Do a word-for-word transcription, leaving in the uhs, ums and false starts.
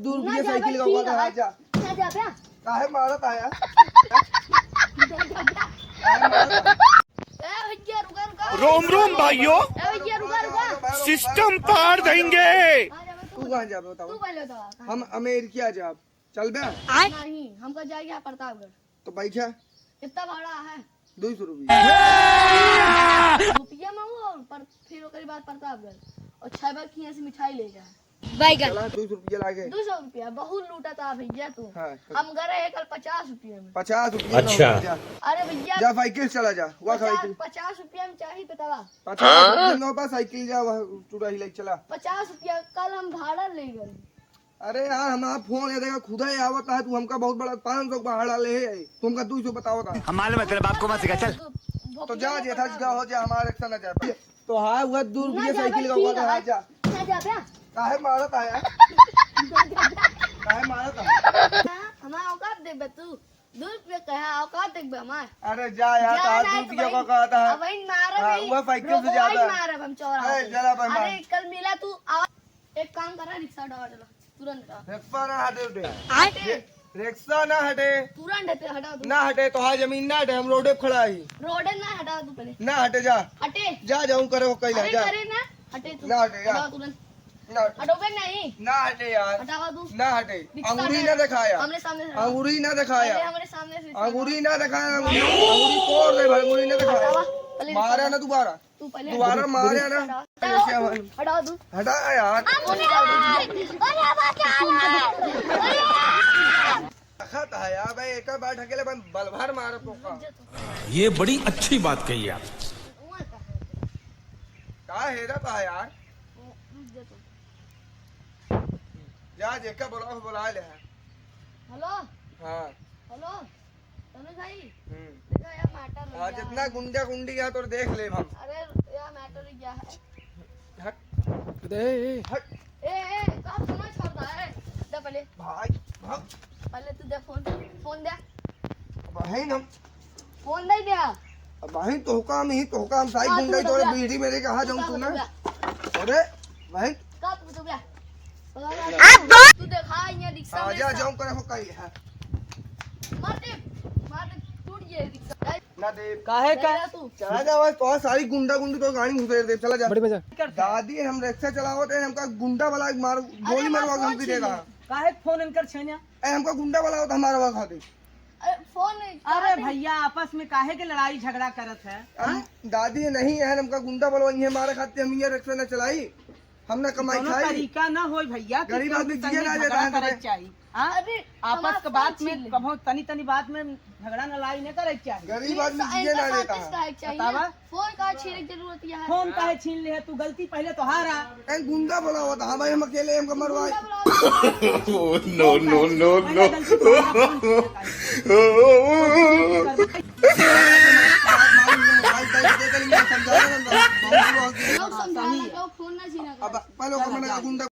दू रुपया ना साइकिल जाबे, का ठीक हुआ है। हाँ, जा। ना जाबे। काहे मारत आया? काहे मारत आया? ए भैया, रुका, रुका। रोम रोम भाइयों, ए भैया, रुका, रुका। सिस्टम पार देंगे। आ जा, तू तू कहाँ जाबे बताओ? तू पहले बता। हम अमेरिका जाब। चलबे? नहीं, हमका जाइए प्रतापगढ़। तो बैठा। कितना भाड़ा है? दो सौ रुपया। रुपया मांगो और पर, फिर ओकरे बाद प्रतापगढ़ और छह बार की यहाँ से मिठाई ले जा। बैगन। चला, दो सौ रुपया लागे। दो सौ रुपया बहुत लूटा था भैया तू। हाँ, चल। हम गए रहे कल पचास रुपया में। पचास रुपया अच्छा। जा। अरे भैया। जा साइकिल चला जा। वाह पचास, साइकिल। पचास रुपया में चाही बतावा। पचास रुपया नौ बा साइकिल जा, वह चुराही लेके चला। पचास रुपया कल हम भाड़ा ले गए। अरे यार, हमारा फोन है, देखा, खुदा ही आवत है, तू हमका बहुत बड़ा पाँच सौ का भाड़ा ले है, तू हमका दो सौ बतावत है। हम मालूम है, तेरे बाप को मत सिखा, चल। तो जा, जेठा जी का हो जा, हमारा रिक्शा ना जाए। तो हाँ, हुआ दो रुपये ना जाबे, साइकिल का ठीक हुआ, है। हाँ, जा। ना जाबे। काहे मारत आया? काहे मारत आया? हमारा औकात देबे तू? दो रुपये कहा, औकात देखबे हमार। अरे जा यार, जा तो ना, दो रुपये का कहता है। अब वही मारब हाँ, ही। वो साइकिल से रोकवा ही ज्यादा। मारब हम चौराहा अरे, पे। जरा भाई मार। अरे, कल मिला तू, आवा। एक काम करा, रिक्शा हटावा चला, तुरंत हटा। रिक्शा ना हटे उठे। आय। ये रिक्शा ना हटे। तुरंत हटे, हटा दो। ना हटे तो हाँ जमीन ना हटे, हम रोडे पे खड़ा ही। रोडे ना हटा तू पहले। ना हटे जा। हटे। जा जाऊँ करे वो कहीं ना अरे जा। करे ना, हटे तू। ना हटे जा। हटाओ तुरंत। ना हटे। हटोगे नहीं। ना हटे यार। हटावा तू। ना हटे। रिक्शा अंगूरी ना ना दिखाया। हमरे सामने से हटावा। अंगूरी ना दिखाया। पहले हमरे सामने से रिक्शा अंगूरी हटावा। ना दिखाया। अंगूरी तोड़ दे भाई, अंगूरी ना दिखाया। हटावा। पहले रिक्शा मारा हटावा। ना दोबारा। तू पहले दोबारा हटा। मारे ना। हटा। कैसे हमारे? हटा तू। हटा यार। अरे बचा ला। अरे। रखा था यार भाई, एक बार ढकेले बन बल भर मारो पोका। ये बड़ी अच्छी बात कही आप। का हेरा था यार? जा जेका बोला, बोला ले है। हेलो। हाँ। हेलो। तनु भाई, हम्म। देखो यार, मैटर हो हाँ, गया जितना है। गुंडा गुंडी है, तो देख ले हम। अरे यार, मैटर हो गया है। हट। अरे, ए, ए। हट। ए, ए, का फोन छोड़ दे, ए, दे पहले। भाई, भाग। पहले तू दे फोन, फोन दे। बहन हम। फोन दे दे। अब बहन तो काम ही, तो काम साई हाँ, गुंडा तू तोरे बता। बीड़ी मेरे कहाँ तू जाऊँ का तू मैं? बता? अरे, बहन। का तू बता? तू देखा, यहाँ रिक्शा हाँ, में जा, सा- जाऊँ करे हो कहीं, हाँ। मार दे, मार दे, टूट गया रिक्शा। ना दे। काहे का? चला जा तू। चला जा, बस तो सारी गुंडा गुंडी तो गाड़ी में घुसेड़ दे, चला जा। बड़ी मजा। दादी, हम रिक्शा चलावत है, हमका गुंडा वाला मार, अरे गोली हमारा मरवा के फोन हमके दे छीन रहा। लिया। काहे फोन इनकर छीन्या? ए, हमका गुंडा वाला होता हमारा वाला खातिर। अरे फोन नहीं, अरे कहाँ पे? भैया, आपस में काहे के लड़ाई झगड़ा करत है? हम, हाँ? दादी नहीं है, हमका गुंडा वाला वही है, हमारे खातिर हम ये रिक्शा न चलाई। हम ना कमाई दोनों खाई। तरीका ना होय भैया कि गरीब केहू आदमी के जिए संगे ना देता झगड़ा है करे हमें। के चाही, हाँ? अरे, आपस हमार के बात फोन में छीन ले। कभो तनी तनी बात में झगड़ा ना लड़ाई ना करे के चाही। गरीब आदमी इनका जिए ना साथ देता किस है। काहे के चाहिए? बतावा। फोन का छीने की जरूरत यह है? फोन काहे छीन ले है? तू गलती पहले तोहार आ। ए, गुंडा बोला हुआ था, हाँ भाई, हम अकेले हमको मरवाए। गुंडा बोला हुआ था। Oh, no, no, no, पहले no। गलती तोहार आ, फोन छीने का है। मोबाइल दे दे, समझा रहे हैं, लोग समझाना, लोग फोन ना छीना अब करो। पहले ओकर मने गुंडा